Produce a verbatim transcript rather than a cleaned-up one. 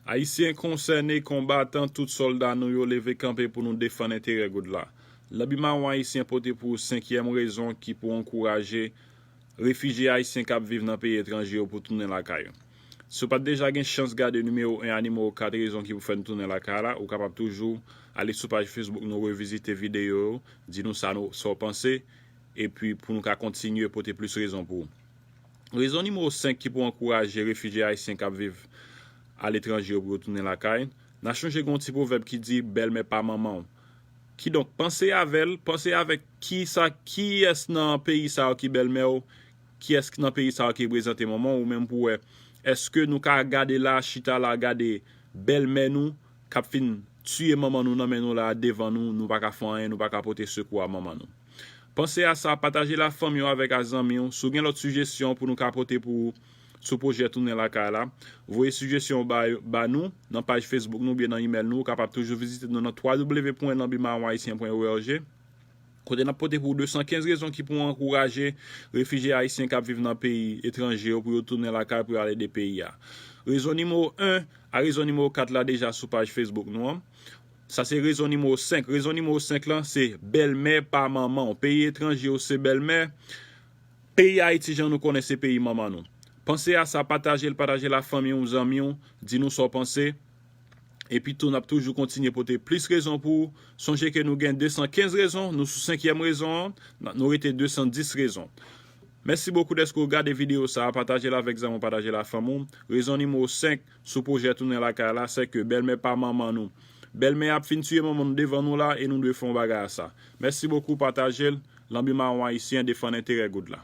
Ayisyen konsène, konbatan, tout sòlda nou yo, leve kanpe pou nou defann enterè Goodla. Lanbi Mawon Ayisyen pote pou ou senkyèm rezon ki pou ankouraje refijye ayisyen k ap viv nan peyi etranje yo pou tounen lakay yo. Si w pa t deja gen chans gade nimewo en a nimewo kat rezon ki pou fè n tounen lakay la, ou kapab toujou ale sou paj Facebook nou, revizite videyo yo, di nou sa nou, sa w panse, epi pou nou ka kontinye pote plis rezon pou ou. Rezon nimewo senk ki pou ankouraje refijye ayisyen k ap viv aletranje yo pou yo tounen lakay. N a chonje gen yon ti pwovèb ki di, bèlmè pa manman w. Kidonk, panse avè l, panse avèk ki sa, kiyès nan peyi sa yo ki bèlmè w, kiyès nan peyi sa yo ki reprezante manman w, ou menm pou wè, èske nou ka gade la, chita la, gade bèlmè nou k ap fin tiye manman nou nan men nou la, devan nou, nou pa ka fè anyen, nou pa ka pote sekou a manman nou. Panse a sa, pataje l a fanmi w avèk a zanmi w. Si w gen lòt sijesyon pou nou ka pote pou ou sou pwojè tounen lakay la, voye sijesyon w ba, ba nou nan paj Facebook nou oubyen nan imèl nou. Ou kapab toujou vizite nou nan w w w pwen lanbi mawon ayisyen pwen o r g, kote n ap pote pou ou de san kenz rezon ki pou ankouraje refijye ayisyen k ap viv nan peyi etranje yo pou yo tounen lakay, pou yo al ede peyi a. Rezon nimewo en a rezon nimewo kat la deja sou paj Facebook nou an. Sa se rezon nimewo senk. Rezon nimewo senk lan se bèlmè pa manman w. Peyi etranje yo se bèlmè. Peyi Ayiti, jan nou konnen, se peyi manman nou. Panse a sa, pataje l, pataje l a fanmi w, zanmi w, di nou sa w panse. Epi tou, n ap toujou kontinye pote plis rezon pou ou. Sonje ke nou gen de san kenz rezon, nou sou senkyèm rezon an, n a, nou rete de san dis rezon. Mèsi bokou dèske w gade videyo sa a, pataje l avèk zanmi w, pataje l a fanmi w. Rezon nimewo senk sou pwojè tounen lakay la, se ke bèlmè pa manman nou. Bèlmè ap fin tiye manman nou devan nou la e nou dwe fè yon bagay a sa. Mèsi bokou, pataje l. Lanbi Mawon Ayisyen, defann enterè Goodla.